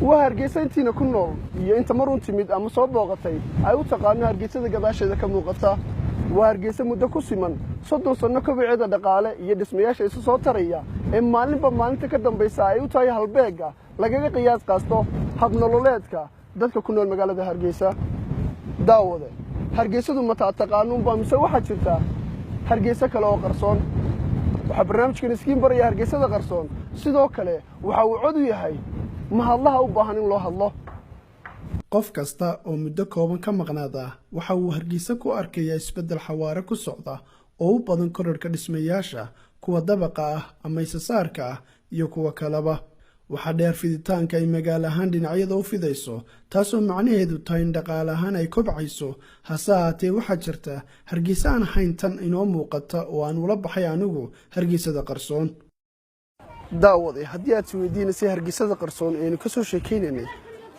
Waa Hargeysa intiina ku nool iyo inta marun timid ama soo booqatay ay u taqaano Hargeysada gadaasheeda ka muuqata. Waa Hargeysa muddo ku siman 30 sanno kobaceeda dhaqaale iyo dhismayaasha isu soo taraya ee maalinba maalinta ka dambaysa ay u tahay halbeegga lagaga qiyaas qaasto habnololeedka dadka ku nool magaalada Hargeysa. Daawade, Hargeysadu mataa taqaanuunba mise waxaa jirta Hargeysa kale oo qarsoon? Waxaa barnaamijkan iskiin baraya Hargeysada qarsoon. Sidoo kale waxa uu cod u yahay mahadlaha u baahan in loo hadlo. Qof kasta oo muddo kooban ka maqnaada waxa uu Hargeysa ku arkayaa isbeddel xawaare ku socda oo u badan korarhka dhismayaasha, kuwa dabaqa ah ama isasaarka ah iyo kuwa kaleba. Waxaa dheer fiditaanka ay magaalo ahaan dhinacyada u fidayso, taasoo macnaheedu tahay in dhaqaale ahaan ay kobcayso. Hase ahaatee, waxaa jirta Hargeysa aan ahayn tan inoo muuqata oo aan ula baxay anigu Hargeysada qarsoon. Daawade, haddii aad isweydiinaysay Hargeysada qarsoon eenu ka soo sheekaynaynay,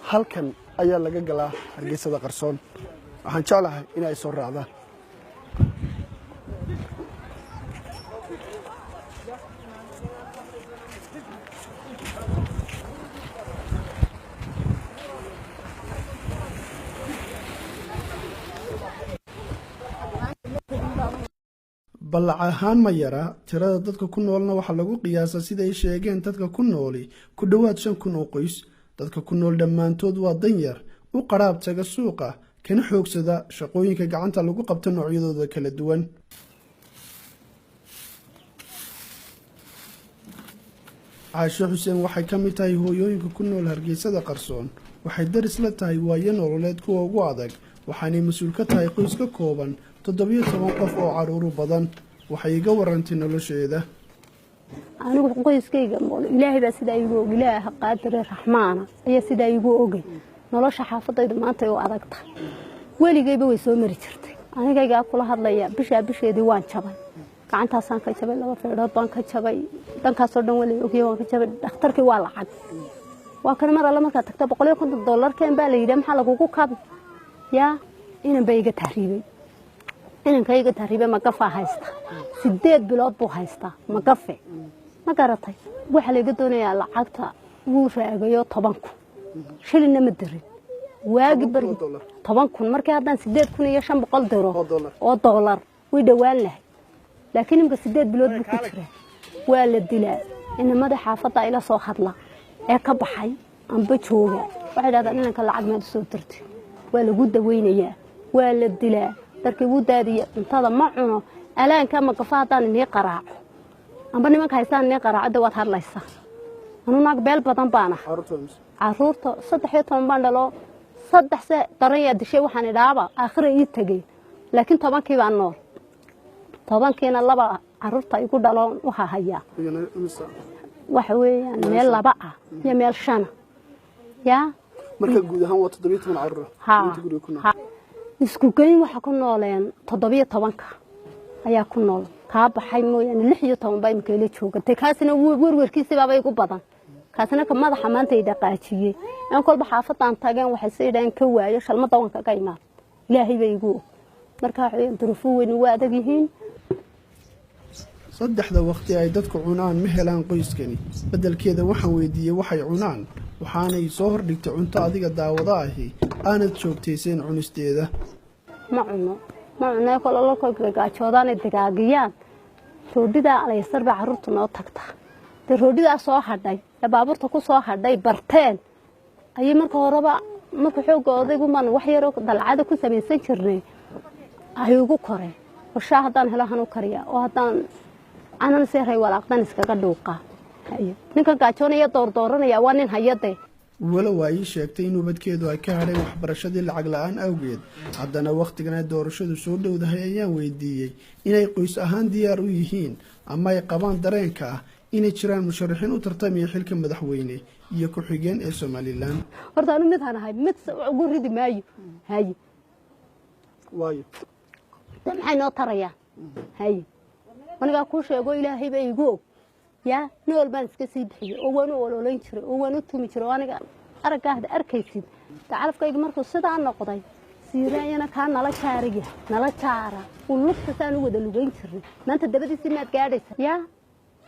halkan ayaa laga galaa Hargeysada qarsoon. Waxaan jeclahay in ay soo raacdaan. Ballac ahaan ma yara. Tirada dadka ku noolna waxaa lagu qiyaasaa, sida ay sheegeen dadka ku nooli, ku dhowaad 5000 oo qoys. Dadka ku nool dhammaantood waa danyar u qaraab taga suuqa, kana xoogsada shaqooyinka gacanta lagu qabto noocyadooda kala duwan. Caasho Xuseen waxay ka mid tahay hooyooyinka ku nool Hargeysada qarsoon. Waxay daris la tahay waayo nololeed kuwa ugu adag, waxaanay mas-uul ka tahay qoys ka kooban 17 qof oo carruuru badan. Waxay iga warantay nolosheeda. Anigu qoyskayga Ilaahay baa sidaa igu og. Ilaaha qaadire raxmaana ayaa sidaa igu ogay. Nolosha xaafadaydu maanta u adagta, weligayba way soo mari jirtay. Anigaygaa kula hadlaya, bishaa bisheedii waan jabay, gacantaasaan ka jabay, laba feedhood baan ka jabay, dhankaasoo dhan waa la ogya waan ka jabay. Dhakhtarkii waa lacag, waa kan mar alle markaad tagta $150 keen baa la yidhi. Maxaa lagugu kabi? Yaa inan baa iga tahriibay, inanka iga tahriibay magafaa haysta, 8 bilood buu haystaa magafe. Ma garatay? Waxaa layga doonayaa lacagta. Wuu raagayo, 10,000 shilinna ma dirin waagi bari. 10,000 markii haddaan 8500 diro oo dollar way dhowaan lahay, laakiin imika 8 bilood buu ku jiraa. Waa la dilaa. Inamada xaafadda ila soo hadla ee ka baxay amba jooga waxay dhahdaan, "Inanka lacag maad usoo dirtay? Waa lagu daweynayaa." Waa la dilaa, darkii wuu daadiya, cuntada ma cuno. Alaanka magafa haddaan inii qaraaco amba nimanka haystaan inii qaraaco, de waad hadlaysaa. Anu naag beel badan baan ah. Caruurta 13 baan dhalo, saddex se daranyaa dishay. Waxaan idhaaba aakhira ii tegey, laakiin 10-kii baa nool. 10-kiina laba caruurta igu dhaloon waxaa hayaa. Waxa weeyaan meel laba ah iyo meel shana yaa. Marka guud ahaan waa 17 caruur inta guriga ku nool? Isku geyn waxa ku nooleen 17-ka ayaa ku nool, kaa baxay mooyaane. 16 baa imika ila jooga. Dee kaasina werwerkiisi baaba igu badan. Kaasina ka madaxa maanta i dhaqaajiyey aan kolba xaafadaan tageen waxay si idhaheen ka waayo shalmada waan kaga imaan. Ilaahay baa igu og. Marka waxa weeyaan duruufo weyn waa adag yihiin. Saddexda waqti ay dadku cunaan ma helaan qoyskani. Beddelkeeda waxaan weydiiyey waxay cunaan, waxaanay soo hordhigtay cunto adiga daawado ahi aanad joogtaysayn cunisteeda. Ma cuno, ma cuno. Kololkolka gaajoodaan ay dagaagiyaan roodhidaa alaysar baa carruurta noo tagta. Dee roodhidaa soo hadhay ee baabuurta ku soo hadhay barteen ayay marka horeba, marka xoogga odaygumaan wax yaroo dalcada ku samaysan jirnay ay ugu koreen. Oo shaa haddaan helo hanu kariyaa, oo haddaan canan seeray walaaqdan iskaga dhuuqaa. Ninkan gaajoonaya doordooranaya waa nin hayade. Walow ay ii sheegtay in ubadkeedu ay ka hadheen waxbarashadii lacag la-aan awgeed, haddana wakhtigan ay doorashadu soo dhowdahay ayaan weydiiyey inay qoys ahaan diyaar u yihiin ama ay qabaan dareenka ah inay jiraan musharaxiin u tartamaya xilka madaxweyne iyo ku-xigeen ee Somaliland. Horta anu mid han ahay, mid ugu ridi maayo haye. Waayo? De maxay noo tarayaan haye? Anigaa kuu sheego, Ilaahay baa igu og. Yaa nool baan iska sii bixiyey oo waan u ololayn jiray oo waan u tumi jiray oo aniga araggaahda arkaysid. De calafkayga markuu sidaa noqday, siiraanyana kaa nala jaariya, nala jaara uu lugta saan u wada lugayn jirnay, maanta dabadiisii maad gaadhaysa. Yaa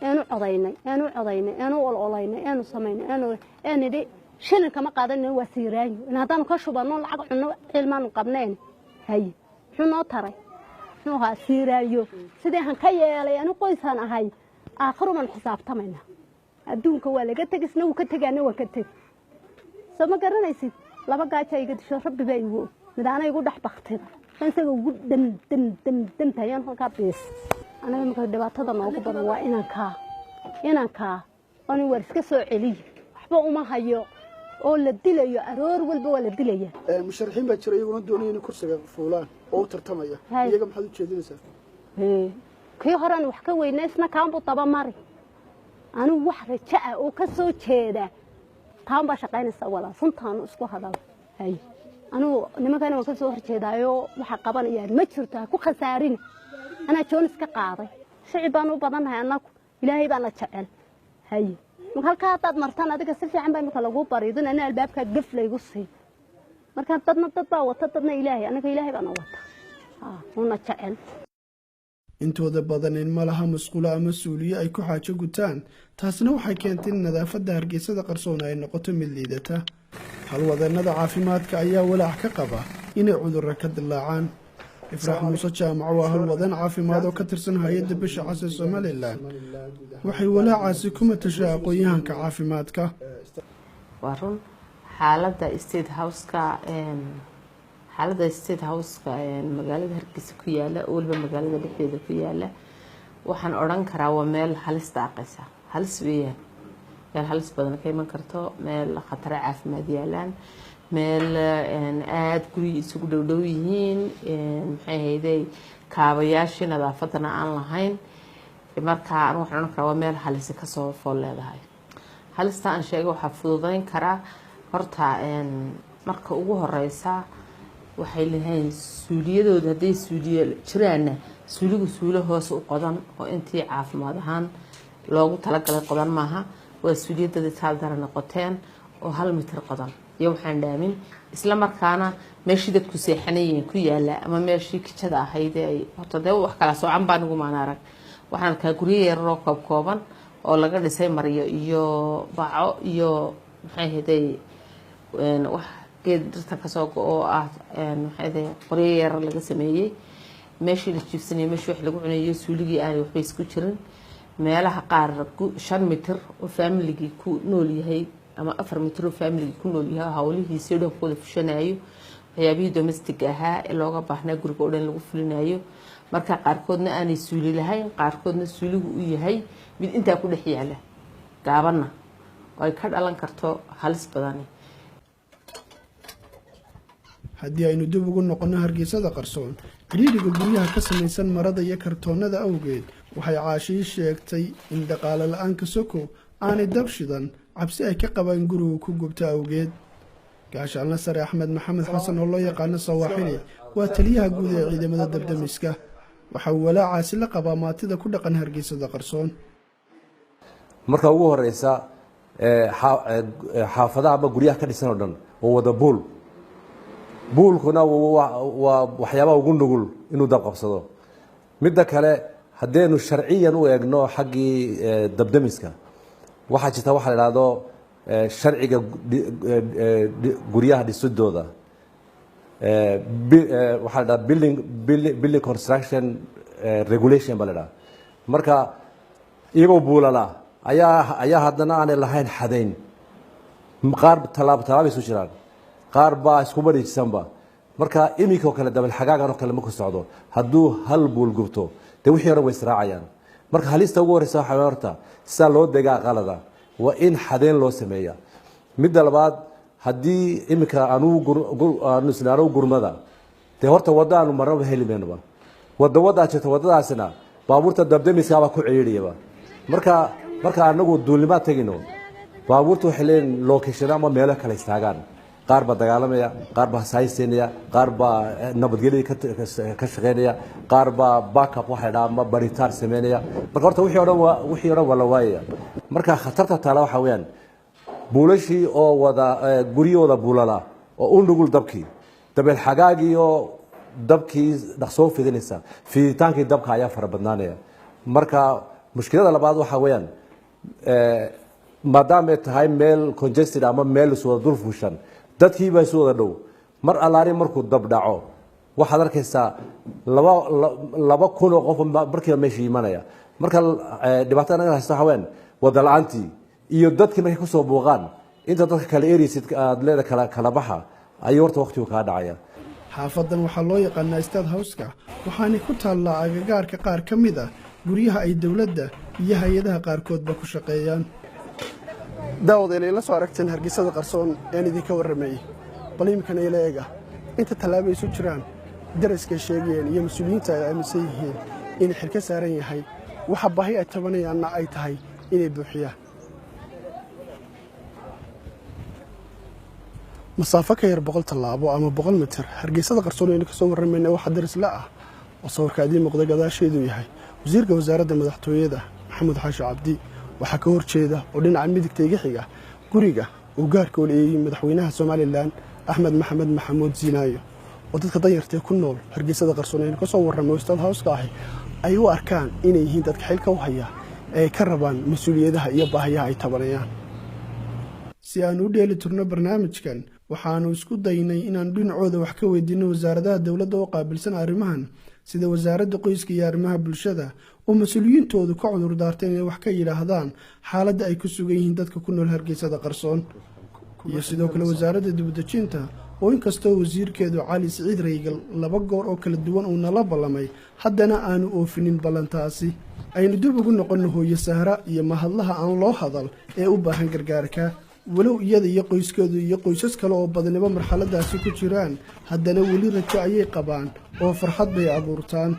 eenu codaynay, eenu codaynay, eenu ololaynay, eenu samaynay, eenu een idhi Shilin kama qaadanayno, waa siiraanyo. In haddaanu ka shubanno lacag cunno cilmaanu qabnayn. Haye, muxuu noo taray? Muxuu ahaa siiraayo? Sidee han ka yeelay? Anu qoysaan ahay, aakhirumaan xisaabtamayna. Adduunka waa laga tegi, isna wuu ka tegi, ana waan ka tegi. Soo ma garanaysid? Laba gaaja iga disho, Rabbi baa igu og. Mid ana igu dhex baktida, isaga ugu dam dam dam damtayaan halkaa biis. Anaga imika dhibaatada noogu badan waa inankaa onin waar iska soo celiya, waxba uma hayo, oo la dilayo aroor walba, waa la dilaya. Musharaxiin baa jira iyaguna doonaya inay kursiga fuulaan oo u tartamaya. Iyaga maxaad u jeedinaysaa? Kii horaan wax ka weynaa, isna kaanbuu dabamari. Anigu wax rajo ah oo ka soo jeeda taan baa shaqaynaysa walaal, runtaanu isku hadal. Hay, anigu nimankana waan ka soo horjeedaayo, waxa qabanayaan ma jirto, ha ku khasaarin. Anaa joonis ka qaaday. Shicib baan u badannahay annagu, Ilaahay baana jecel. Haye, marka halkaa haddaad martaan adiga si fiican baa imika lagu bariidin, ana albaabkaa gaf laygu sii. Marka dadna dad baa wata, dadna Ilaahay. Anaga Ilaahay baana wata una jecel. Intooda badanin ma laha musqulo ama suuliyo ay ku xaajo gutaan. Taasina waxay keentay in nadaafadda Hargeysada qarsoon ay noqoto mid liidata. Halwadeennada caafimaadka ayaa walaac ka qaba inay cudurro ka dilaacaan. Ifraax Muuse Jaamac waa halwadeen caafimaad oo ka tirsan hay-adda Bisha Cas ee Somaliland. Waxay walaacaasi ku matashaa aqoon-yahanka caafimaadka. Waa run, xaaladda State House-ka, xaaladda State House-ka magaalada Hargeysa ku yaala, oo weliba magaalada dhexdeeda ku yaala, waxaan odhan karaa waa meel halis daaqaysa. Halis weeyaan, meel halis badan ka iman karto, meel khataro caafimaad yaalaan, meel aada guryi isugu dhowdhow yihiin, maxay hayday, kaabayaashii nadaafadana aan lahayn. Marka anu waxaan odhan karaa waa meel halisi kasoo fool leedahay. Halista aan sheegay waxaa fududeyn karaa horta marka ugu horeysa waxay leeyihiin suuliyadooda. Hadday suuliye jiraanna, suuligu suulo hoose u qodan oo intii caafimaad ahaan loogu talagalay qodan maaha. Waa suuliyadadii taaldara noqoteen oo 1 mitir qodan iyo waxaan dhaamin, isla markaana meeshii dadku seexanayeen ku yaala ama meeshii kijada ahayd ee ay horta dee wax kala soocan baa nigu maan arag. Waxaan arkaa guryo yararoo koob kooban oo laga dhisay maryo iyo baco iyo maxay ahayday, wax geed dhirta kasoo go oo ah, maxay ahayday, qoryo yarar laga sameeyey. Meeshii la jiifsanayay, meeshii wax lagu cunayo, suuligii aanay waxba isku jirin. Meelaha qaar 5 mitir oo faamiligii ku nool yahay ama 4 mitir oo faamiligii ku nool yahay, hawlihiisii dhan ku wada fushanayo, waxyaabihii domestic ahaa ee looga baahnaa guriga oo dhan lagu fulinayo. Marka qaarkoodna aanay suuli lahayn, qaarkoodna suuligu u yahay mid intaa ku dhex yaala gaabanna, oo ay ka dhalan karto halis badani. Haddii aynu dib ugu noqonno Hargeysada qarsoon, cidhiidhiga guryaha ka samaysan marada iyo kartoonnada awgeed, waxay Caashii sheegtay in dhaqaale la-aanka sokow aanay dab shidan, cabsi ay ka qabaan gurigu ku gubto awgeed. Gaashaanle Sare Axmed Maxamed Xasan, oo loo yaqaano Sawaaxili, waa taliyaha guud ee ciidamada dabdamiska. Waxa uu walaacaasi la qabaa maatida ku dhaqan Hargeysada qarsoon. Marka ugu horeysa, xaafadaha ama guryaha ka dhisan oo dhan waa wada buul. Buulkuna waa waxyaabaha ugu nugul inuu dab qabsado. Midda kale, haddaynu sharciyan u eegno xaggii dabdamiska, waxaa jirta waxa la idhahdo sharciga guryaha dhisidooda, waxaa la dhaha building construction regulation ba la dhaha. Marka iyagoo buulala ayaa haddana aanay lahayn xadayn. Qaar tallaabo tallaabay isu jiraan, qaar baa isku wareejisanba. Marka iminka oo kale, dabel xagaagan oo kale marku socdo, hadduu hal buul gubto, dee wixii hore way israacayaan. Marka halista ugu horeysa waxaa horta sidaa loo degaa qalada, waa in xadeyn loo sameeya. Midda labaad, haddii iminka aanu isnaano gurmada, dee horta waddo aanu marnaba heli maynoba. Wadda waddaa jirta, waddadaasina baabuurta dabdamiskaabaa ku ciriiriyaba. Marka anagu duulnimaad tegino, baabuurta waxay leeyihin location ama meelo kale istaagaan. Qaar baa dagaalamaya, qaar baa saayseynaya, qaar baa nabadgelyada ka shaqeynaya, qaar baa backup waxa la dhaha ama baritaan sameynaya. Marka horta wixii o dhan waa la waayaya. Marka khatarta taala waxa weeyaan buulashii oo wada guryahooda buulala oo u nugul dabkii, dabeel xagaagii oo dabkii dhaqsoo fidinaysa, fiditaankii dabka ayaa fara badnaanaya. Marka mushkilada labaad waxa weeyaan Maadaamay tahay meel congested ama meel iswada dul fuushan, dadkiibaa isu wada dhow. Mar allaali markuu dab dhaco, waxaad arkaysaa 2000 oo qof markiiba meesha imanaya. Marka dhibaatada naga haysta waxaa weyaan wada la-aantii iyo dadkii markay kusoo buuqaan. Inta dadka kala ereysid, aada leeda kala baxa, ayuu horta waqtigu kaa dhacaya. Xaafadan waxaa loo yaqaanaa State House-ka, waxaanay ku taallaa agagaarka qaar ka mid ah guryaha ay dowladda iyo hay-adaha qaarkoodba ku shaqeeyaan. Daawadayla ila soo aragteen Hargeysada qarsoon ean idinka warramayey. Bal iminkana ila eega inta tallaabay isu jiraan daraskay sheegayeen iyo mas-uuliyiinta ay aaminsan yihiin inay xil ka saaran yahay, waxa baahi ay tabanayaanna ay tahay inay buuxiyaan. Masaafo ka yar 100 tallaabo ama 100 mitir Hargeysada qarsoon aynu ka soo warramayna, waxaa daris la ah oo sawirka idiin muuqda gadaasheedu yahay wasiirka wasaaradda madaxtooyada, Maxamuud Xaashi Cabdi. Waxaa ka hor jeeda oo dhinaca midigta iga xiga guriga uu gaarka u leeyay madaxweynaha Somaliland, Axmed Maxamed Maxamuud Siinaayo, oo dadka danyartae ku nool Hargeysada qarsoon aynu ka soo warramay oo State House-ka ahi ay u arkaan inay yihiin dadka xilka u haya ee ay ka rabaan mas-uuliyadaha iyo baahiyaha ay tabanayaan. Si aan u dheeli turno barnaamijkan, waxaanu isku daynay inaanu dhinacooda wax ka weydiinno wasaaradaha dowladda oo qaabilsan arrimahan, sida wasaaradda qoyska iyo arrimaha bulshada, oo mas-uuliyiintoodu ka cudur daartay inay wax ka yidhaahdaan xaaladda ay ku sugan yihiin dadka ku nool Hargeysada qarsoon, iyo sidoo kale wasaaradda dibudejinta, oo inkastoo wasiirkeedu Cali Siciid Raygal laba goor oo kala duwan uu nala ballamay, haddana aanu oofinin ballantaasi. Aynu dib ugu noqonno hooye Sahra iyo mahadlaha aan loo hadal ee u baahan gargaarka. Walow iyada iyo qoyskeedu iyo qoysas kale oo badaniba marxaladaasi ku jiraan, haddana weli rajo ayay qabaan oo farxad bay abuurtaan.